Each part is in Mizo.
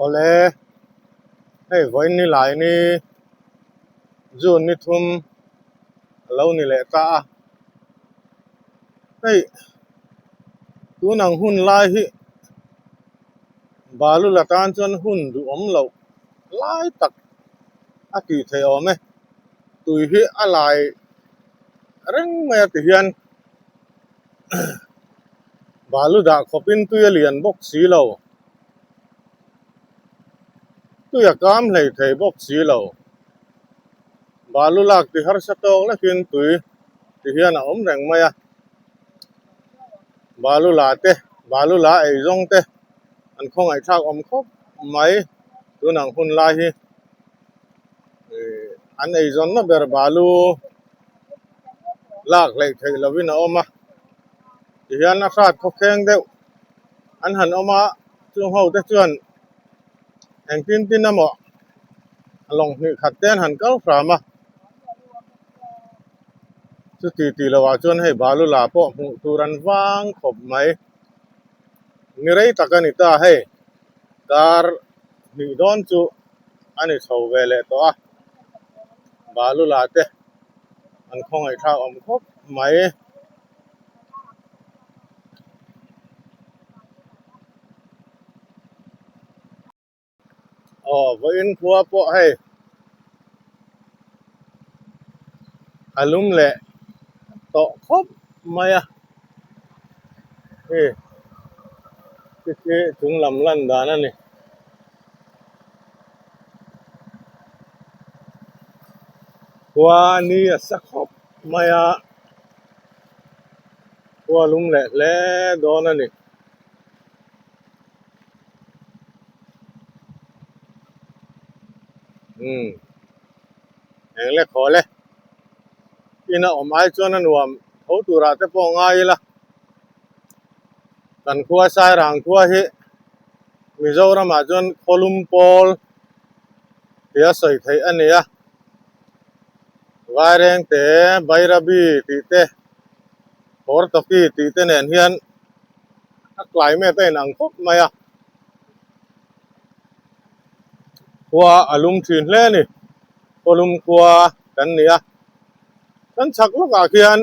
Awle, hei vawiin ni lai ni June ni thum a lo ni leh ta a, hei tun ang hun lai hi balu la tan chuan hun duhawm loh lai tak a tih theih awm e, tui hi a lai reng mai a ti hian balu dah khawpin tui a lian bawk si lo. Tui a kam hlei thei bawk si lo. Balu lak ti harsa tawk lekin tui ti hian a awm reng mai a. Balu la te, balu la ei zawng te an khawngaihthlak awm khawp mai tun ang hun lai hi. An eizawnna ber balu lak hleih theih lovin a awm a. Tihian a hrat khawkheng deuh an han awm a, chung ho te chuan engtin tin emaw lawng hnih khat te an han kal hram a, chuti tih loh ah chuan hei balu la pawh hmuh tur an vang khawp mai, ni rei tak a ni ta hei kar hnih dawn chu a ni chho ve leh tawh a, balu la te an khawngaihthlak awm khawp mai. Aw vawiin khua pawh hei a lum leh tawh khawp mai a hei khi khi chung lam lan dan a ni. Khua ni a sa khawp mai a. Khua lum leh hle dawn a ni. Umm eng le khawl e. Ina awm ai chuan a nuam tho turah te pawh ngai ila. Kan khua Sairang khua hi Mizoramah chuan khawlum pawl tia sawi theih a ni a. Vairengte, Bairabi tih te, Hortoki tih te nen hian a climate a inang khawp mai a, khua a lum thin hle a ni, khawlum khua kan ni a, kan chhak lawkah khian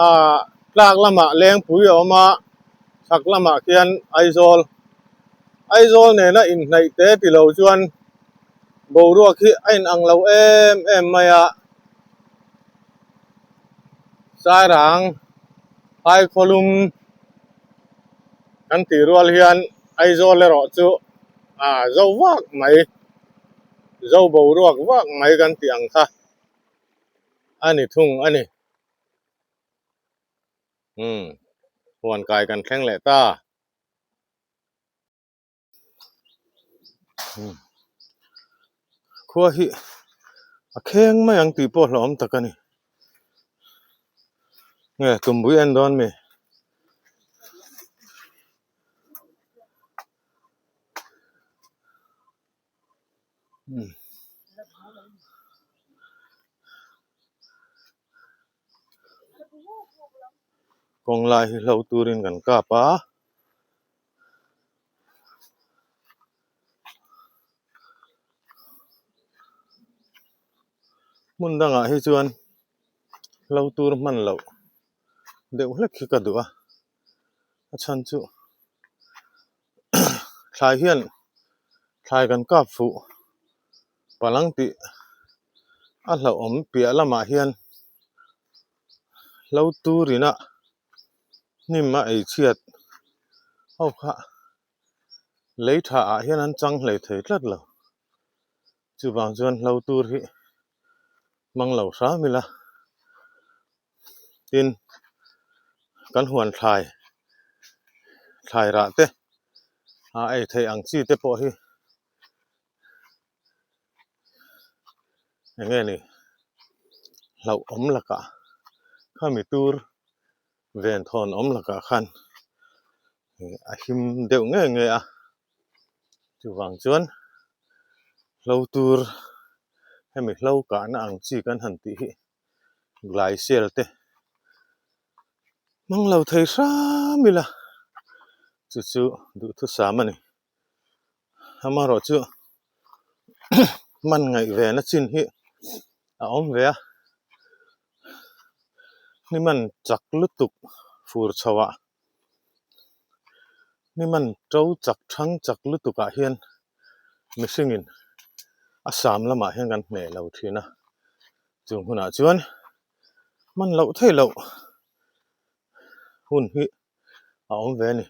ah tlak lamah Lengpui a awm a, chhak lamah khian Aizawl, Aizawl nena inhnaih te ti lo chuan boruak hi a inang lo em em mai a, Sairang Phaikhawlum kan tih rual hian Aizawl erawh chu ah zo vak mai, zo boruak vak mai kan tih ang kha a ni thung a ni. Umm huan kai kan thleng leh ta. Khua hi a kheng mai ang tih pawh hlauhawm tak a ni. Nge tumbui en dawn mi? Kawng lai hi hlo turin kan kap a. Hmun dangah hi chuan hlo tur hman loh deuh hlek hi ka duh a, a chhan chu thlai hian thlai kan kap fuh palang tih a hlauhawm piah lamah hian hlo turin a hnim a ei chhiat ho kha lei tha ah hian an chang hlei thei tlat lo chuvang chuan hlo tur hi hmang lo hram ila tin kan huan thlai thlai rah te a ei theih ang chi te pawh hi eng nge ni hlauh awm lakah khami tur ven thawn awm lakah khan a him deuh nge nge a chuvang chuan hlo tur hemi hlo kahna ang chi kan han tih hi glacial te hmang lo thei hram ila chu chu duhthusam a ni. Amaherawh chu hman ngaih ve na chin hi a awm ve a, ni man chak lutuk fur chho ah ni man to chak thang chak lutuk ah hian mihring in a sam lamah hian kan hmeh lo thin a, chung hunah chuan hman loh theih loh hun hi a awm ve a ni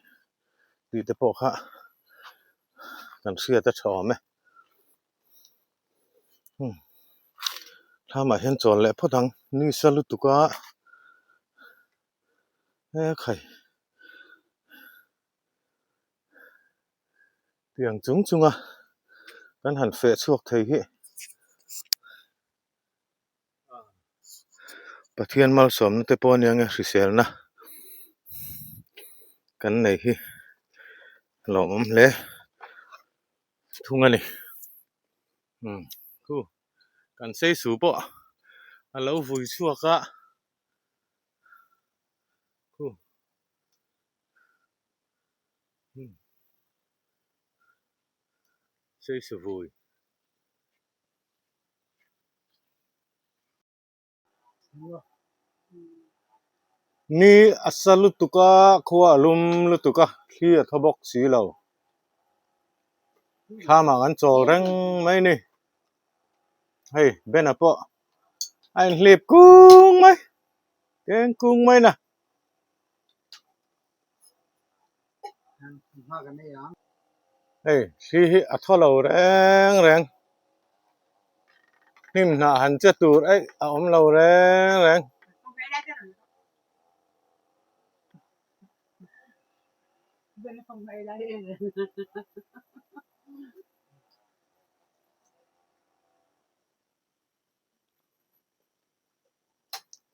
tih te pawh kha kan hriat a tha awm e. Thlamah hian chawl leh phawt ang ni sa lutuk a e khai tiang chung chung a kan han feh chhuak thei hi Pathian malsawmna te pawh ania nge hriselna kan nei hi lawmawm hle thung a ni umm khu kan seisu pawh a lo vui chhuak a khu umm seisu vui. Ni a sa lutuk a, khua a lum lutuk a, thli a thaw bawk si lo. Thlamah kan chawl reng mai ni. Hei Bena pawh a inhlip kung mai, keng kung mai na. Hei thli hi a thaw lo reng reng hnim hnah han che tur eih a awm lo reng reng.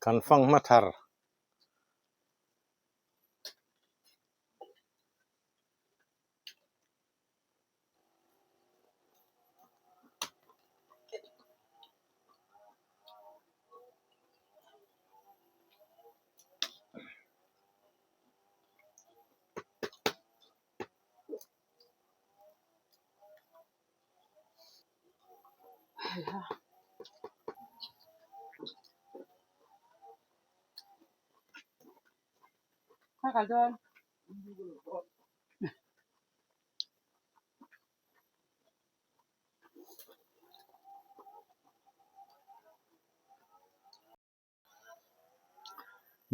Kan fang hma thar.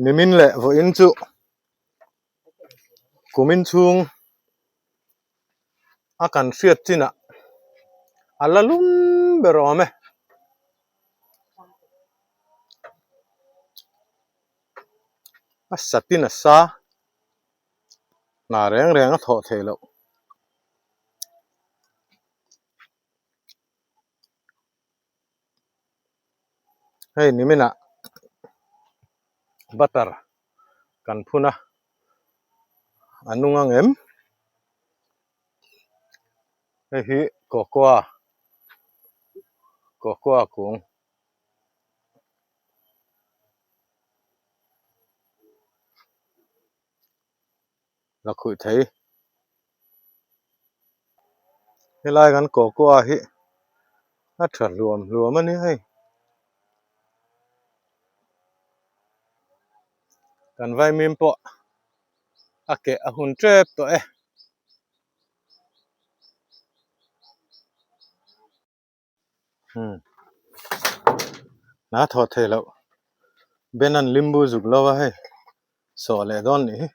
Nimin leh vawiin chu kumin chhung a kan hriat chinah a la lum ber awm e. A satin a sa hna reng reng a thawh theih loh. Hei niminah butter kan phun a, a nung ang em? Hei hi cocoa cocoa kung. La khuih thei. Helai kan cocoa hi a tha hluam hluam a ni hei. Kan vaimim pawh a keh a hun tep tawh e. Hmm. Na thaw thei loh. Ben an limbu zuk lo a hei. Sawh leh dawn nih hi.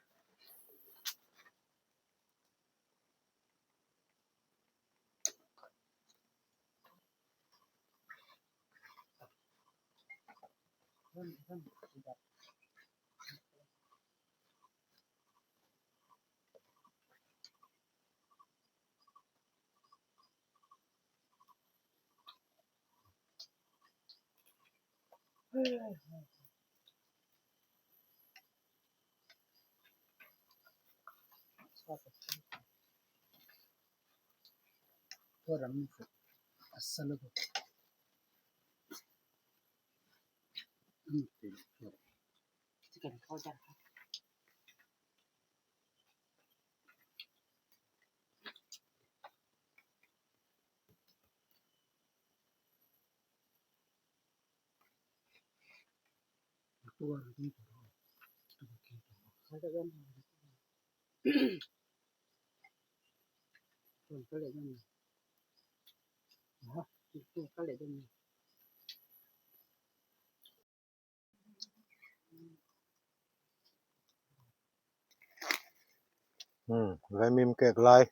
Umm vaimim cake lai.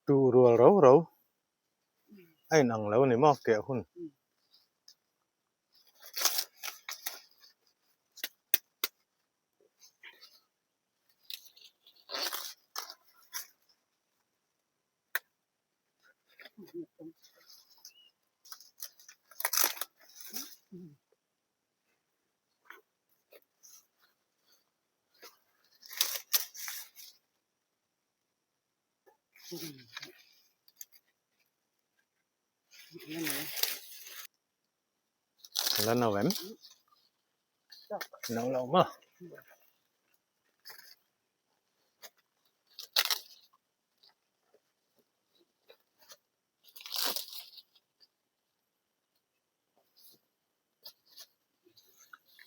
Tu rual rau rau a inang lo ni maw keh hun. La no em? No lo maw?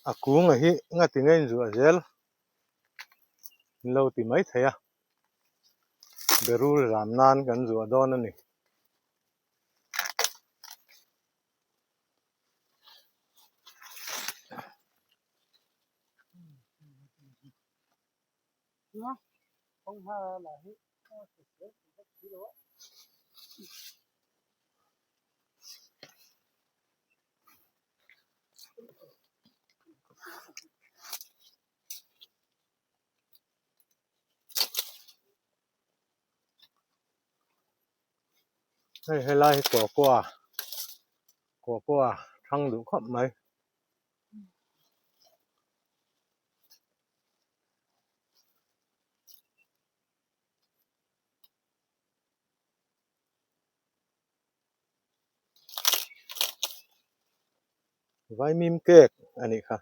A kunga hi ngati nge inzuah zel an lo ti mai thei a, berul zam nan kan zuah dawn a ni. Hei helai hi kawkua kawkua thang duh khawp mai. Vaimim cake a nih kha.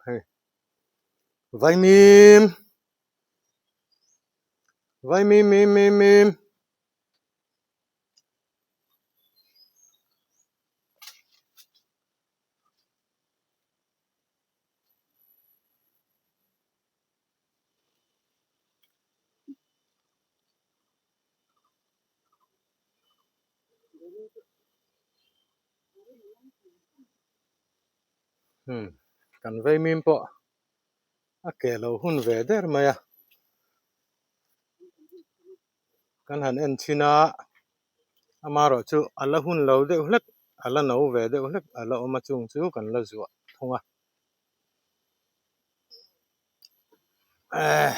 Hei vaimim vaimim mim mim mim Hmm kan vaimim pawh a ke lo hun ve der mai a kan han en chhin a amaherawh chu a la hun lo deuh hlek a la no ve deuh hlek a la awm a chung chu kan la zuah thung a eh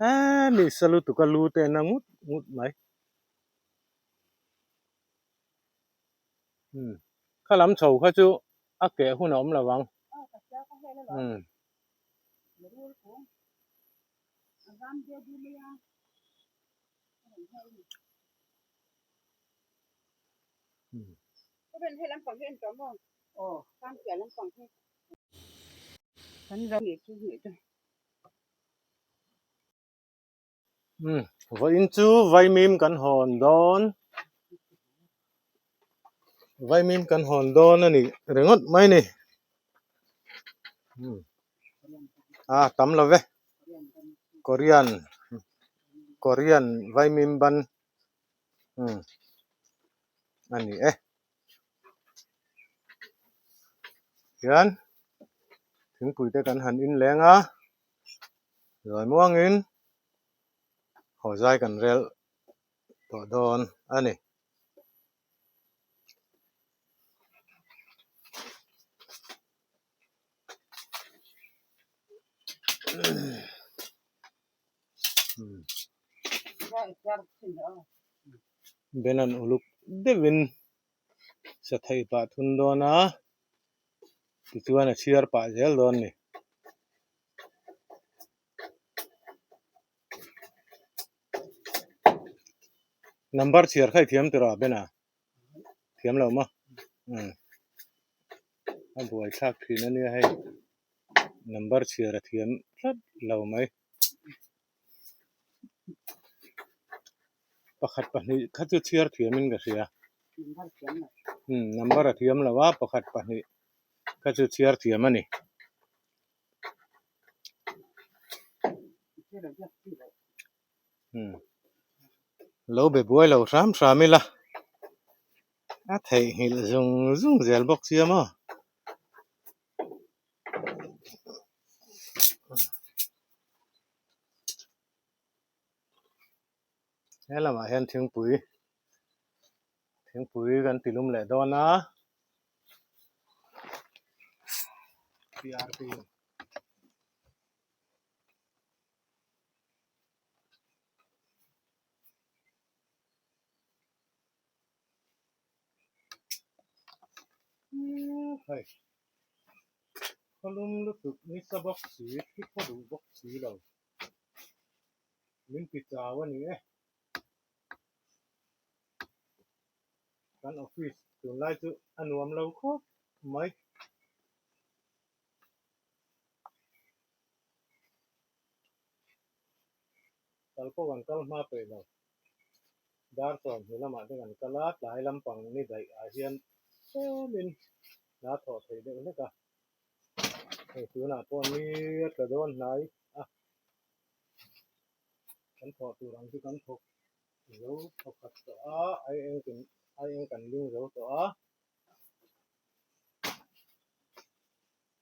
eh mi sa lutuk a lu te na ngut ngut mai hmm kha lam chho kha chu a keh hun a awm lo ang hmm. Umm vawiin chu vaimim kan hawn dawn vaimim kan hawn dawn a ni ringawt mai a ni. A tam lo ve Korean Korean vaimim ban a ni e hian thingpui te kan han in leng a zawi muangin haw zai kan rel tawh dawn a ni. Benan uluk deuhin sathaih pah thun dawn a tichuan a chhiar pah zel dawn a ni. Number chhiar kha i thiam tawh a Bena thiam lo maw umm a buai thlak thin a nia hei number chhiar a thiam tlat lo mai pakhat pahnih kha chu chhiar thiam in ka hria umm number a thiam lo a pakhat pahnih kha chu chhiar thiam a ni. Lo be buai lo hram hram ila a theihnghilh zung zung zel bawk sia maw. He lamah hian thingpui thingpui kan ti lum leh dawn a P R P. Hei khawlum lutuk nisa bawk si thi khaw duh bawk si lo min ti chau a ni e kan office tunlai chu a nuam lo khawp mai. Kal pawh kan kal hma peih lo. Dar sawmhnih lamah te kan kal a, tlai lampang ni daih ah hian tlemin hna thawh theih deuh hlek a. Hei tunah pawh ni a tla dawn hnai a, kan thawh tur ang chu kan thawk zo thawkhat tawh a, ai eng ai eng kan ling zo tawh a.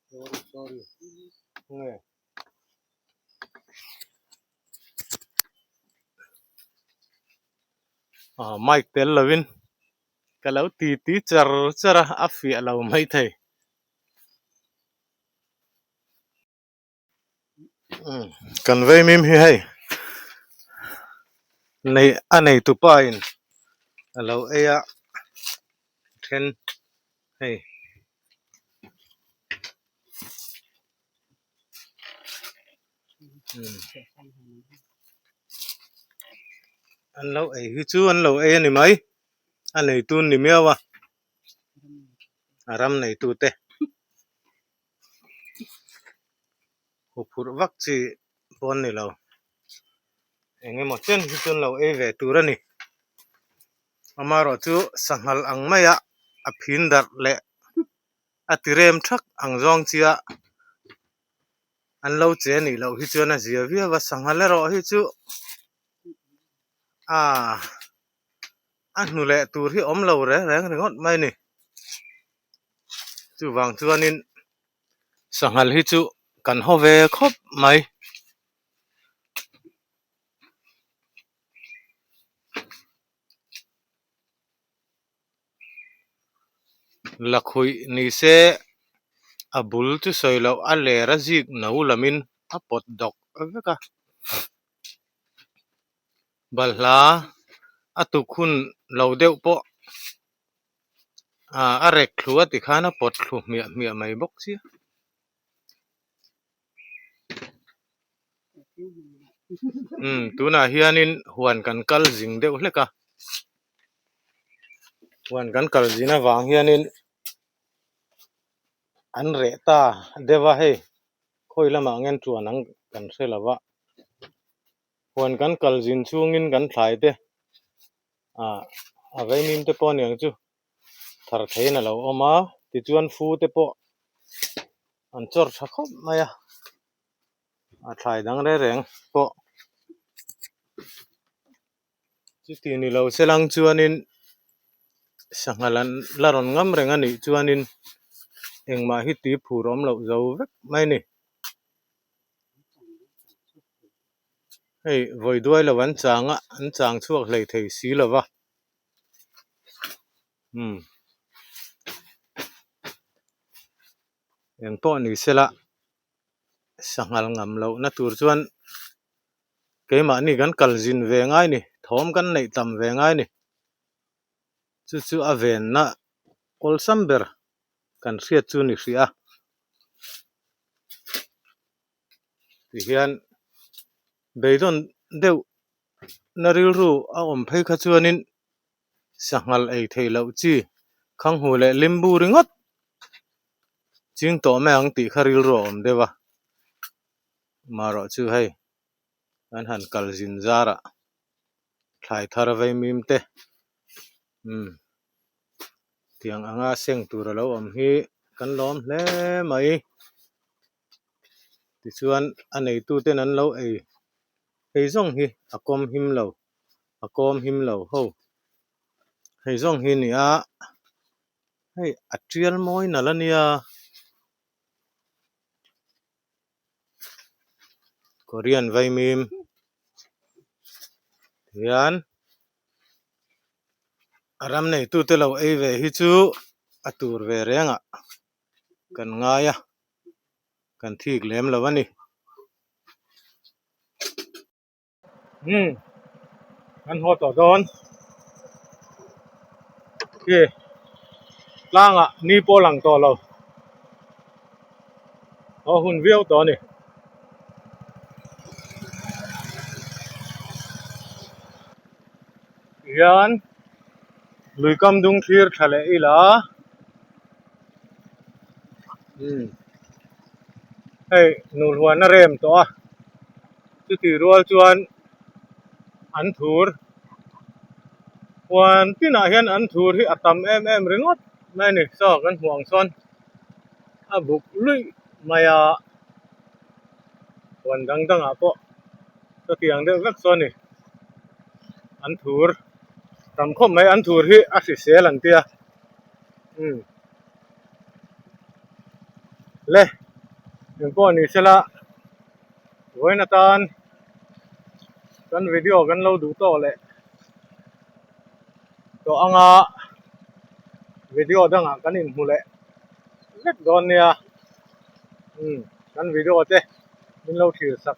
Sorry sorry nge ah mic tel lovin ka lo ti ti char char a a fiah lo maithei kan vei mim hi hei nei a nei tupa in a lo ei a then hei. An lo ei hi chu an lo ei a ni mai a neitu an ni miau a a ram neitu te. Huphurh vak chi pawh an ni lo eng emaw chen hi chu an lo ei ve tur a ni amaherawh chu sanghal ang maia a phin darh leh a ti rem thak ang zawng chia an lo che nih loh hi chuan a zia viau a sanghal erawh hi chu aaa a hnu leh tur hi awm lo reng reng ringawt mai a ni chuvang chuanin. Sanghal hi chu kan haw ve khawp mai. Lakhuih ni se a bul chu sawi loh a ler a zik no lamin a pawt dawk vek a. Balhla a tuk hun lo deuh pawh. Ah a rek thlu a tikhan a pawt thlu hmiah hmiah mai bawk sia. Umm tunah hianin huan kan kal zing deuh hlek a huan kan kal zin avang hianin an reh ta deuh a hei khawi lamah ngen tuan ang kan hre lo va huan kan kal zin chhungin kan thlai te. Ah a vaimim te pawh aniang chu thar theiin a lo awm a tichuan fu te pawh An chawr tha khawp mai a, a thlai dang reng reng pawh chuti ni lo se lang chuanin sangha lan la rawn ngam reng a nih chuanin engmah hi tui phur awm loh zo vek mai a ni. Hei vawi duai lo an chang a, an chang chhuak hlei thei si lo va. Umm eng pawh ni sela sanghal ngam lohna tur chuan keimahni kan kal zin ve ngai ni thawm kan neih tam ve ngai ni chu chu a venna awlsam ber kan hriat chu ni hrih a tihian beidawn deuh na rilru a awm phei kha chuanin sanghal ei theih loh chi khanghu leh limbu ringawt ching tawh mai ang tih kha rilru a awm deuh a marawh chu hei an han kal zin zar ah thlai thar vaimim te umm tiang anga seng tur a lo awm hi kan lawm hle mai. Tichuan a neituten an lo ei hei zawng hi a kawm him lo a kawm him lo ho hei zawng hi nia hei a tial mawi nalh a nia Korean vaimim hian a ram neitute lo ei ve hi chu a tur ve reng ah. Kan ngai a, kan thik lem lo a ni. Umm, kan haw tawh dawn. Khi tlangah ni pawh lang tawh lo. Haw hun viau tawh a ni. Hian lui kam dung thlir tha leh ila. Umm hei nuhluan a rem tawh a chutih rual chuan an thur huan tinah hian an thur hi a tam em em ringawt mai a ni saw kan hmuh ang sawn a buk luih mai a huan dang dangah pawh chutiang deuh vek chu a ni an thur tam khawp mai an thur hi a hrisel an tia. Umm le engpawh ni sela vawiin atan kan video kan lo duh tawh leh tawh anga video dangah kan inhmu leh vek dawn nia umm kan video te min lo thlir sak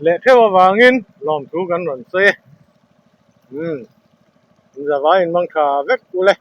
leh theuh avangin lawmthu kan rawn sawi e umm. Zavaiin mang tha vek u le.